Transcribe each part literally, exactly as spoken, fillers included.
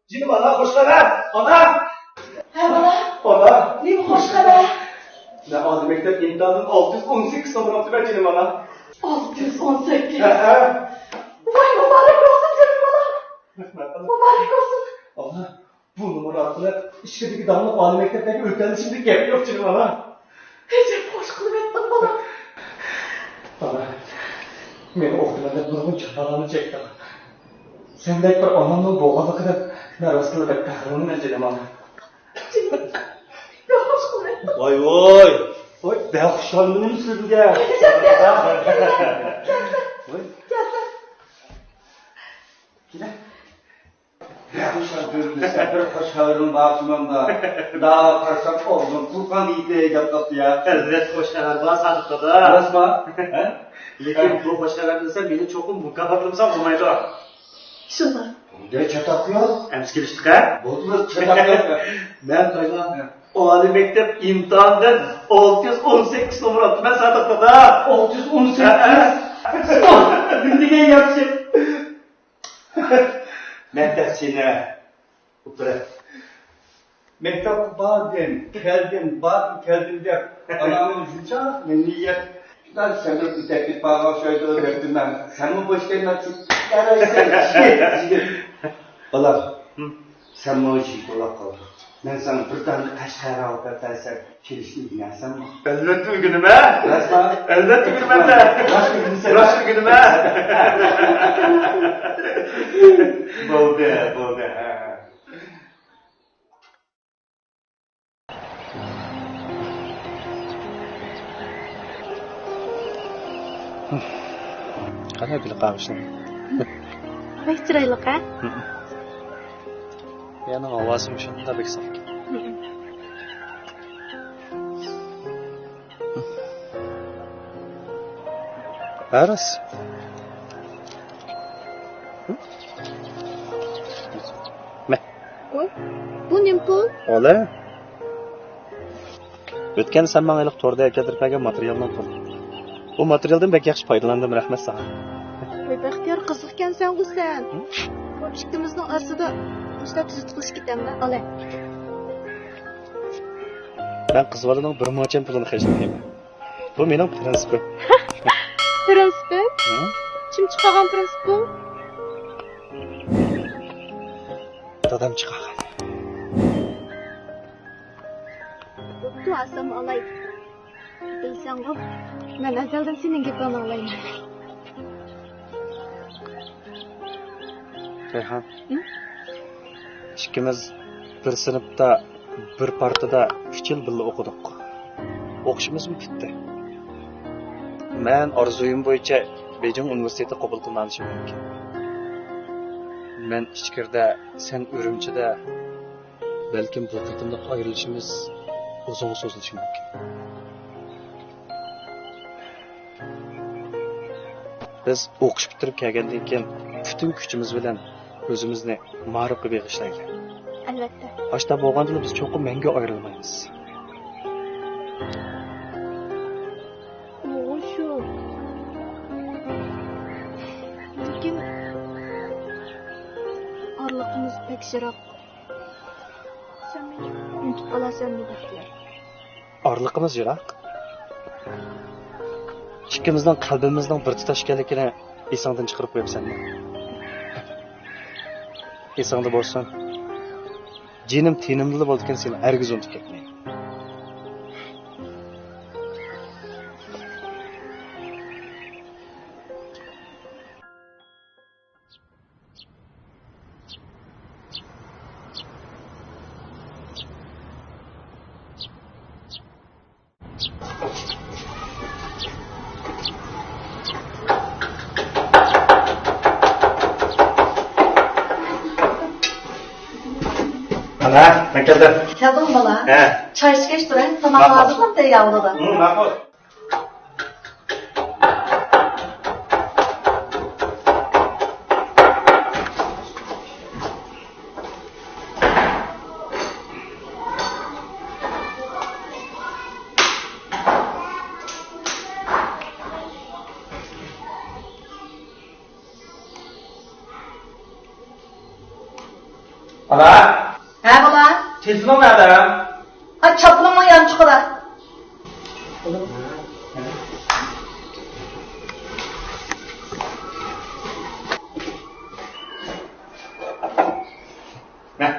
جېنىم ئانا، خوش خەۋەر! ئانا! ھە، بالا؟ ئانا! نېمە خوش خەۋەر؟ مەن ئالىي مەكتەپ ئىمتىھانىدىن ئالتە يۈز ئون سەككىز نومۇر ئاپتىمەن، جېنىم ئانا. ئالتە يۈز ئون سەككىز؟ ھە، ھە. ۋاي، مۇبارەك بولسۇن، جېنىم بالا. رەھمەت، ئانا. مۇبارەك بولسۇن. ئانا، بۇ نومۇر ئارقىلىق ئىچكىرىدىكى داڭلىق ئالىي مەكتەپلەرگە ئۆتەلىشىمدە گەپ يوق، جېنىم ئانا. ئەجەب خوش قىلىۋەتتىڭ، بالام. ئانا، مېنى ئوقۇتىمەن دەپ نۇرغۇن جاپالارنى چەكتىڭ. سەندەك بىر ئانامنىڭ بولغانلىقىدىن مەن راستتىنلا بەك پەخىرلىنىمەن، جېنىم ئانا. جېنىم، بەك خوش قىلىۋەتتىڭ. ۋاي، ۋاي. ۋاي، بەك خۇشالمىدىم سىزگە. ئەجەب، ئەجەب. ۋاي. كەل، كەل. كېلە. بەك خۇشال كۆرۈنىسەن، بىر خوش خەۋىرىڭ بار شۇماندا. دا قارىسام، ئوغلۇم تۇغقان يىگىتى دەپ قاپتۇ يا. ئەلۋەتتە خوش خەۋەر بار، سادىق دادا. راستما؟ ھە؟ لېكىن بۇ خوش خەۋەر دېسە، مېنى چوقۇم مۇكاپاتلىمىساڭ بولمايدۇ. شۇنداق. بۇنداق چاتاق يوق. ئەمىسە كېلىشتۇق ھە؟ بولدى، چاتاق يوق. مەن قايتىدىن ئالىي مەكتەپ ئىمتىھانىدىن ئالتە يۈز ئون سەككىز نومۇر ئاپتىمەن، سادىق دادا. ئالتە يۈز ئون سەككىز؟ ھە، ھە. نېمە دېگەن ياخشى. مەكتەپ سېنى ئۇپرەت. مەكتەپكە باردىم، كەلدىم، باردىم، كەلدىم دەپ، ئانامنى شۇنچە مەمنۇنىيەت. شۇنداق سەن بىر تەكلىپ بارغان ئوخشايدۇ دەپتىمەن. سەنمۇ بوش كەلمەپسەن. يارايسەن، يىگىت، يىگىت. بالام، ھىم. سەنمۇ يىگىت بولاپ قالدىڭ. مەن ساڭا بىر دانە قەشقەر ئاۋۇپ بەرسەم، كېلىشنى ئۆگىنەرسەنمۇ؟ ئەلۋەتتە ئۆگىنىمەن. راستما؟ ئەلۋەتتە ئۆگىنىمەن. راست ئۆگىنىسەن؟ راست ئۆگىنىمەن. بولدى، بولدى. ھە. قانداق كۈلۈپ قالغىشىڭ؟ بەك چىرايلىق ھە؟ يەنىڭ ھاۋاسىمۇ شۇنداق بەك ساپ. ھە، راست. مە. ۋوي، بۇ نېمە پۇل؟ ئالە. ئۆتكەندە سەن ماڭا ھېلىقى توردا ئەكەلدۈرۈپ بەرگەن ماتېرىيالنىڭ پۇلى. بۇ ماتېرىيالدىن بەك ياخشى پايدىلاندىم، رەھمەت ساڭا. ۋاي، بەختىيار قىزىقكەنسەنغۇ سەن. ھە؟ بۇ ئىككىمىزنىڭ ئارىسىدا مۇشۇنداق تۈزۈت قىلىش كېتەمدۇ؟ ئالە. مەن قىز بالىنىڭ بىر موچەن پۇلىنى خەجلىمەيمەن. بۇ مېنىڭ پىرىنسىپىم. پىرىنسىپىڭ؟ ھە؟ كىم چىقارغان پىرىنسىپ بۇ؟ دادام چىقارغان. بوپتۇ، ئالسام ئالاي. بىلسەڭغۇ، مەن ئەزەلدىن سېنىڭ گېپىڭنى ئاڭلايمەن. رەيھان، ھە؟ ئىككىمىز بىر سىنىپتا، بىر پارتىدا ئۈچ يىل بىللە ئوقۇدۇق. ئوقۇشىمىزمۇ پۈتتى. مەن ئارزۇيۇم بويىچە بېيجىڭ ئۇنىۋېرسىتېتىغا قوبۇل قىلىنالىشىم مۇمكىن. مەن ئىچكىرىدە، سەن ئۈرۈمچىدە. بەلكىم بۇ قېتىملىق ئايرىلىشىمىز ئۇزۇنغا سوزۇلۇشى مۇمكىن. بىز ئوقۇش پۈتتۈرۈپ كەلگەندىن كېيىن پۈتۈن كۈچىمىز بىلەن ئۆزىمىزنى مائارىپقا بېغىشلايلى. ئەلۋەتتە. ئاشتا بولغاندىلا بىز چوقۇم مەڭگۈ ئايرىلمايمىز. ئۇ شۇ. لېكىن ئارىلىقىمىز بەك يىراق. سەن مېنى ئۇنتۇپ قالارسەنمۇ بەختىيار؟ ئارىلىقىمىز يىراق. ئىككىمىزنىڭ قەلبىمىزنىڭ بىر تۇتاش ئىكەنلىكىنى ئېسىڭدىن چىقىرىپ قويۇپسەنمۇ؟ ئېسىڭدە بولسۇن. جېنىم تېنىمدىلا بولىدىكەن، سېنى ھەرگىز ئۇنتۇپ كەتمەيمەن. ئانا، مەن كەلدىم. كەلدىڭ بالا؟ ھە. چاي ئىچكەچ تۇراي، تاماق ھازىرلا تەييار بولىدۇ. ھە، ماقۇل. بالا! ھە، بالا! تېلېفونۇڭ نەدە؟ ھە، چاپىنىڭنىڭ يانچۇقىدا. مە.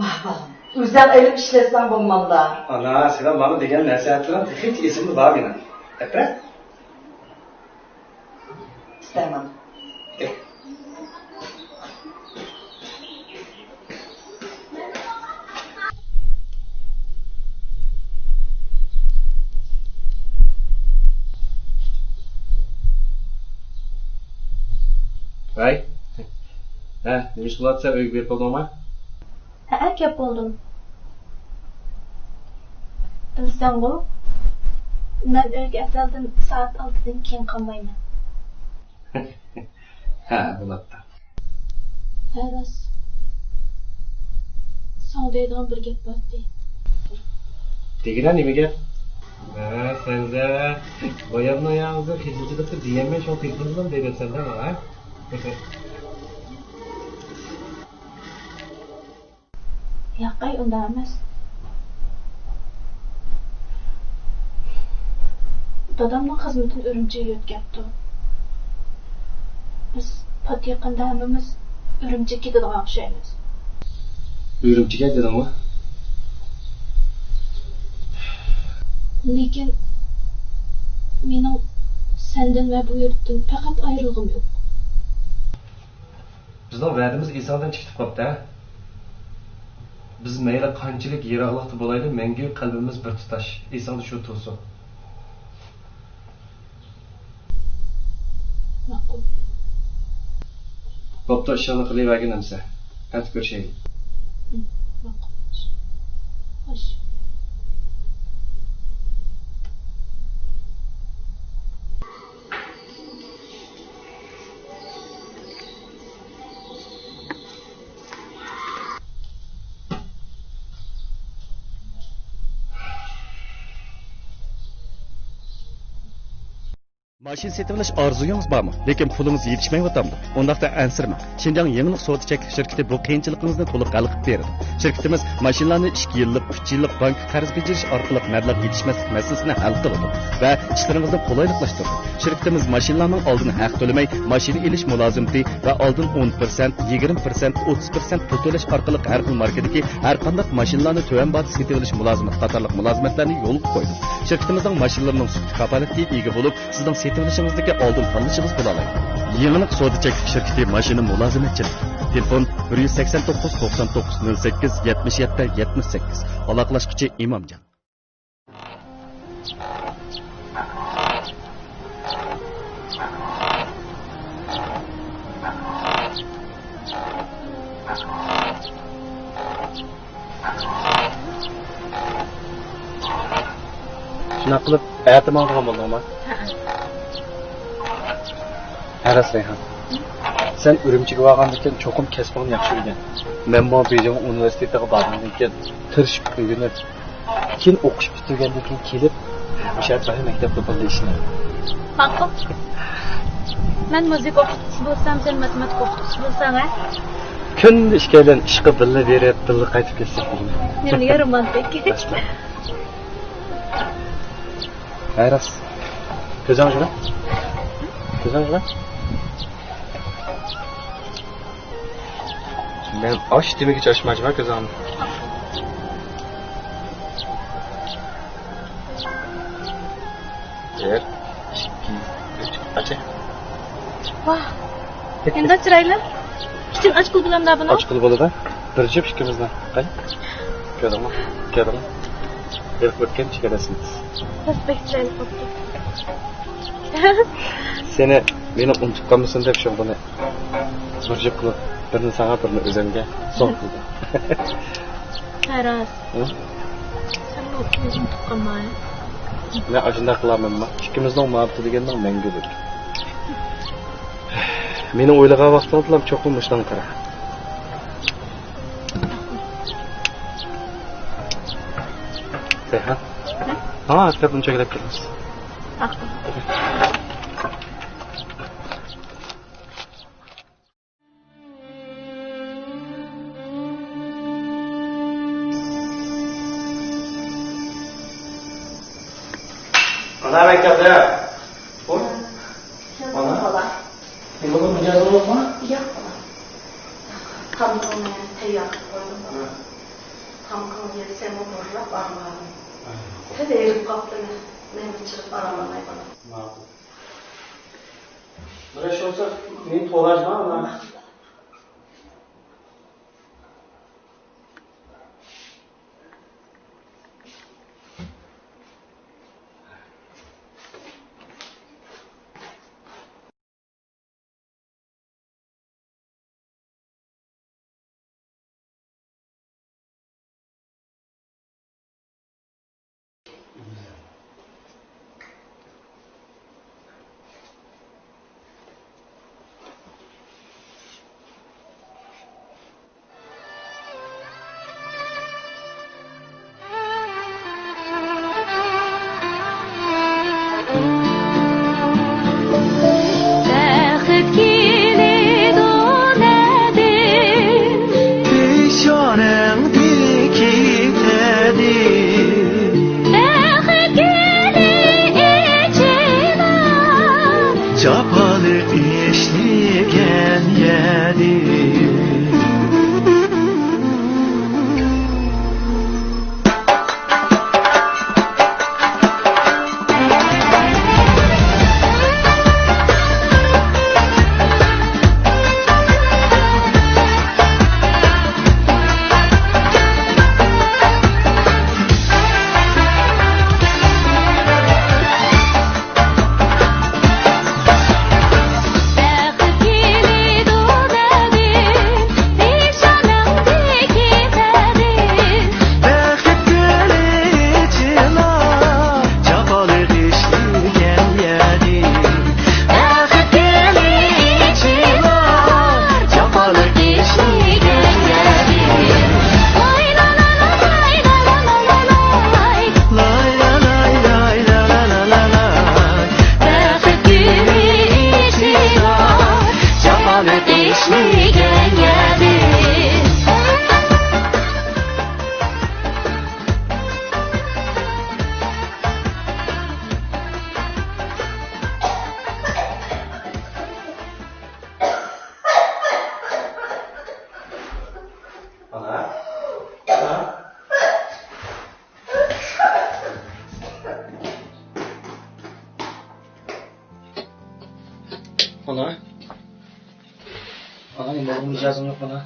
ماھ بالام، ئۆزۈڭ ئېلىپ ئىشلەتسەڭ بولمامدا؟ ئانا، سېنىڭ ماڭا دېگەن نەسىھەتلىرىڭ تېخىچە ئېسىمدە بار مېنىڭ. ئەپرەت. ئىستەيمەن. ۋەي. ھە، نېمە ئىش قىلىۋاتىسەن، ئۆيگە بېرىپ بولدۇڭما؟ ھەئە، كەپ بولدۇم. بىلسەڭغۇ، مەن ئۆيگە ئەزەلدىن سائەت ئالتىدىن كېيىن قالمايمەن. ھە، بولاتتى. ھە، راست. ساڭا دەيدىغان بىر گەپ بارتتى. دېگىنە، نېمە گەپ؟ ھە، سەندە بايامنىڭ ياڭزى خىجىلچىلىقتا دېيەلمەي شۇڭا تېلېفون بىلەن دەيدىسەندە ماڭا. ياق، ئاي، ئۇنداق ئەمەس. دادامنىڭ خىزمىتىنى ئۈرۈمچىگە يۆتكەپتۇ. بىز پات يېقىندا ھەممىمىز ئۈرۈمچىگە كېتىدىغان ئوخشايمىز. ئۈرۈمچىگە دېدىڭمۇ؟ لېكىن مېنىڭ سەندىن ۋە بۇ يۇرتتىن پەقەت ئايرىلغۇم يوق. بىزنىڭ ۋەدىمىز ئېسىڭدىن چىقىپ قاپتۇ، ھە؟ بىز مەيلى قانچىلىك يىراقلىقتا بولايلى، مەڭگۈ قەلبىمىز بىر تۇتاش. ئېسىڭدە شۇ تۇرسۇن. ماقۇل. بوپتۇ، ئىشىڭنى قىلىۋەرگىن ئەمىسە. ئەتە كۆرۈشەيلى. ماقۇل. خوش. ماشىنا سېتىۋېلىش ئارزۇيىڭىز بارمۇ؟ لېكىن پۇلىڭىز يېتىشمەيۋاتامدۇ؟ ئۇنداقتا ئەنسىرىمەڭ. شىنجاڭ يېڭىلىق سودا چەكلىك شىركىتى بۇ قىيىنچىلىقىڭىزنى تولۇق ھەل قىلىپ بېرىدۇ. شىركىتىمىز ماشىنىلارنى ئىككى يىللىق، ئۈچ يىللىق بانكا قەرز بېجىرىش ئارقىلىق مەبلەغ يېتىشمەسلىك مەسىلىسىنى ھەل قىلىدۇ ۋە ئىشلىرىڭىزنى قولايلىقلاشتۇرىدۇ. شىركىتىمىز ماشىنىلارنىڭ ئالدىن ھەق تۆلىمەي، ماشىنا ئېلىش مۇلازىمىتى ۋە ئالدىن ئون پىرسەنت، يىگىرمە پىرسەنت، ئوتتۇز پىرسەنت پۇل تۆلەش ئارقىلىق ھەر خىل ماركىدىكى ھەر قانداق ماشىنىلارنى تۆۋەن باھادا سېتىۋېلىش مۇلازىمىتى قاتارلىق مۇلازىمەتلەرنى يولغا قويىدۇ. شىركىتىمىزنىڭ ماشىنىلىرىنىڭ سۈپىتى كاپالەتكە ئىگە بولۇپ، سىزنىڭ سېتىۋېلىشىڭىزدىكى ئالدىن تاللىشىڭىز بولالايدۇ. يېڭىلىق سودا چەكلىك شىركىتى ماشىنا مۇلازىمەتچىلىكى. تېلېفون: بىر يۈز سەكسەن توققۇز، توقسان توققۇز، نۆل سەككىز، يەتمىش يەتتە، يەتمىش سەككىز. ئالاقىلاشقۇچى ئىمامجان. شۇنداق قىلىپ، ئەتە ماڭىدىغان بولدۇڭما؟ ھەئە. ھە، راست، رەيھان. سەن ئۈرۈمچىگە بارغاندىن كېيىن چوقۇم كەسپىڭنى ياخشى ئۆگەن. مەنمۇ بېيجىڭ ئۇنىۋېرسىتېتىغا بارغاندىن كېيىن تىرىشىپ ئۆگىنىپ، كېيىن ئوقۇش پۈتتۈرگەندىن كېيىن كېلىپ، مۇشۇ يەردە مەكتەپتە بىرگە ئىشلەيمىز. ماقۇل. مەن مۇزىكا ئوقۇتقۇچىسى بولسام، سەن ماتېماتىكا ئوقۇتقۇچىسى بولساڭ، ھە؟ كۈندە ئىككىيلەن ئىشقا بىللە بېرىپ، بىللە قايتىپ كەلسەك دېگىنى. يەنە رومانتىك. ھەي راست. كۆزۈڭ يۇمۇڭ. كۆزۈڭ يۇمۇڭ. مەن ئاچ دېمىگۈچە ئاچما، ئاچما كۆزۈڭنى. بىر، ئىككى، ئۈچ، ئاچە. ۋاھ، نېمانداق چىرايلىق. ئىچىنى ئاچقىلى بولامدا بۇنى؟ ئاچقىلى بولىدۇ. بىر جۈپ ئىككىمىزنىڭ. قاي؟ كۆردۈڭمۇ؟ كۆردۈڭمۇ؟ ھېلىقى ئۆتكەن چېگراسىمىز. بەك چىرايلىق بوپتۇ. سېنى مېنى ئۇنتۇپ قالمىسۇن دەپ شۇ بۇنى بىر جۈپ قىلىپ، بىرنى ساڭا، بىرنى ئۆزۈمگە سوۋغا قىلدىم. ھە، راست. ھە؟ سەنمۇ مېنى ئۇنتۇپ قالماي. مەن ئاشۇنداق قىلالمايمەن. ئىككىمىزنىڭ مۇھەببىتى دېگەننىڭ مەڭگۈلۈك. مېنى ئويلىغان ۋاقتىڭدىلا چوقۇم مۇشۇنىڭغا قارا. رەيھان، ھە؟ ماڭا ئەتىگەندىن چۆگىلەپ كېلىمىز. ماقۇل. مانا مەكتەپتە. قوي. مانا. بالا. نېمە بولدى، مىجەزىڭ يوقمۇ؟ يوق، بالا. تامىقىڭنى تەييار قىلىپ قويدۇم، بالا. ھە. تامىقىڭنى يەپ سەنمۇ بۇرۇلۇپ ئارام ئال. ھە. تېخى ھېرىپ قاپتىمەن. مەنمۇ چىقىپ ئارام ئالماي، بالا. ماقۇل. بىر ئىش بولسا، مېنى توۋلاجما، ئانا. بەخت كېلىدۇ نەدىن؟ پېشانەڭدىن كېتەدۇ. بەخت گۈلى ئېچىلار. جاپالىق ئىشلىگەن يەردە. بەخت گۈلى ئېچىلار، جاپالىق ئىشلىگەن يەردە. ئانا. ئانا. ئانا. ئانا، نېمە بولدى، مىجەزىڭ يوق، ئانا؟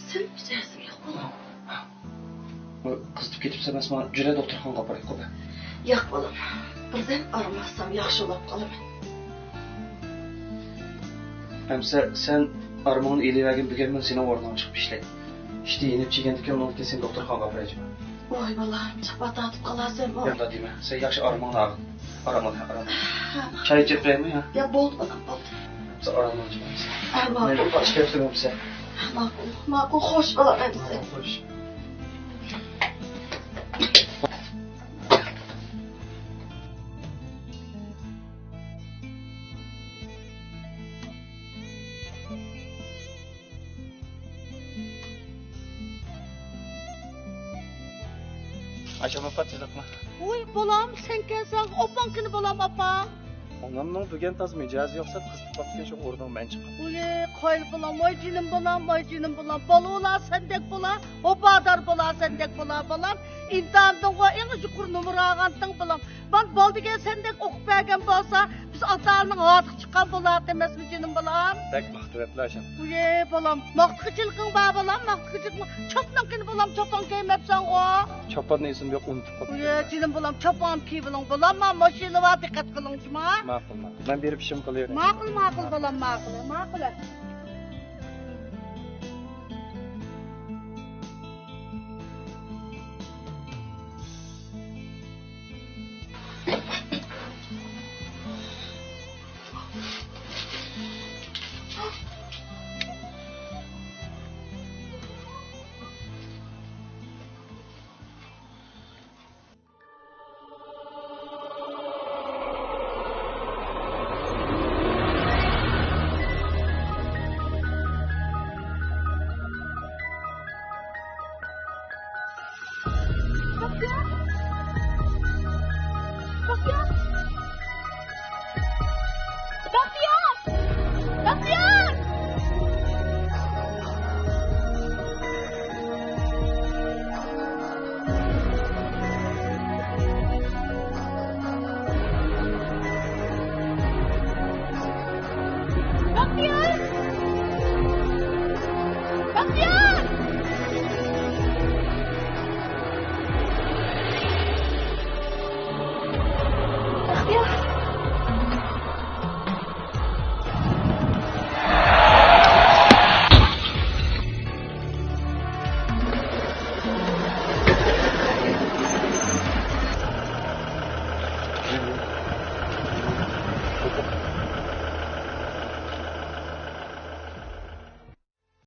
سەن مىجەزىم يوق، بالام. قىزىتىپ كېتىپسەن، ئەمەسمۇ، جۈرە دوختۇرخانىغا ئاپىرايلى، قوي. ياق، بالام. بىردەم ئارام ئالسام، ياخشى بولاپ قالىمەن. ئەمىسە، سەن ئارمىڭنى ئېلىۋەرگىن، بۈگۈن مەن سېنىڭ ئورنۇڭغا چىقىپ ئىشلەي. ئىشتىن يېنىپ چىققاندىن كېيىن، ئۇنىڭدىن كېيىن سېنى دوختۇرخانىغا ئاپىرايچىمەن. ۋاي بالام، جاپا تارتىپ قالارسەنمۇ؟ ياق، دېمە. سەن ياخشى ئارمىڭنى ئال. ئارام ئال، ئارام ئال. چاي ئىچىپ قويايمۇ يا؟ يا، بولدى بالام، بولدى. سەن ئارام ئال، جېنىم. ھە، ماقۇل. مەن ئاچ كەپتىم ئەمىسە. ماقۇل، ماقۇل، خوش بالام ئەمىسە. خوش. ئايشەم ئاپا، تېزلىقما؟ ۋۇي، بالام، سەن كەلسەڭ، ئاپاڭ قېنى، بالام، ئاپاڭ؟ ئانامنىڭ بۈگۈن تازا مىجەزى يوقسا، قىزىتىپ قاپتىكەن، شۇ ئورنىغا مەن چىقىپ. ۋۇي، قايىل بالام، ۋاي جېنىم بالام، ۋاي جېنىم بالام، بالىلار سەندەك بولا، ۋاپادار بالا سەندەك بولا، بالام. ئىمتىھاندىنغۇ ئەڭ يۇقىرى نومۇر ئالغانتىڭ، بالام. مانا بالا دېگەن سەندەك ئوقۇپ بەرگەن بولسا، بىز ئاتا-ئانىنىڭ ھاتىقى چىققان بولاتتى ئەمەسمۇ، جېنىم بالام؟ بەك ماختىۋەتلەر شۇ. ئۇيې، بالام، ماختىغۇچىلىقىڭ بار، بالام، ماختىغۇچىلىقىڭ. چاپىنىڭ قېنى، بالام، چاپان كىيمەپسەنغۇ؟ چاپاننى ئېسىمدە يوق، ئۇنتۇپ قاپتىمەن. ئۇيې، جېنىم بالام، چاپان كىي، بالام، بالام، مانا ماشىنا بار، دىققەت قىلىڭچۇما. ماقۇل، ماقۇل. مەن بېرىپ ئىشىمنى قىلىۋېرەي. ماقۇل، ماقۇل، بالام، ماقۇل، ماقۇل.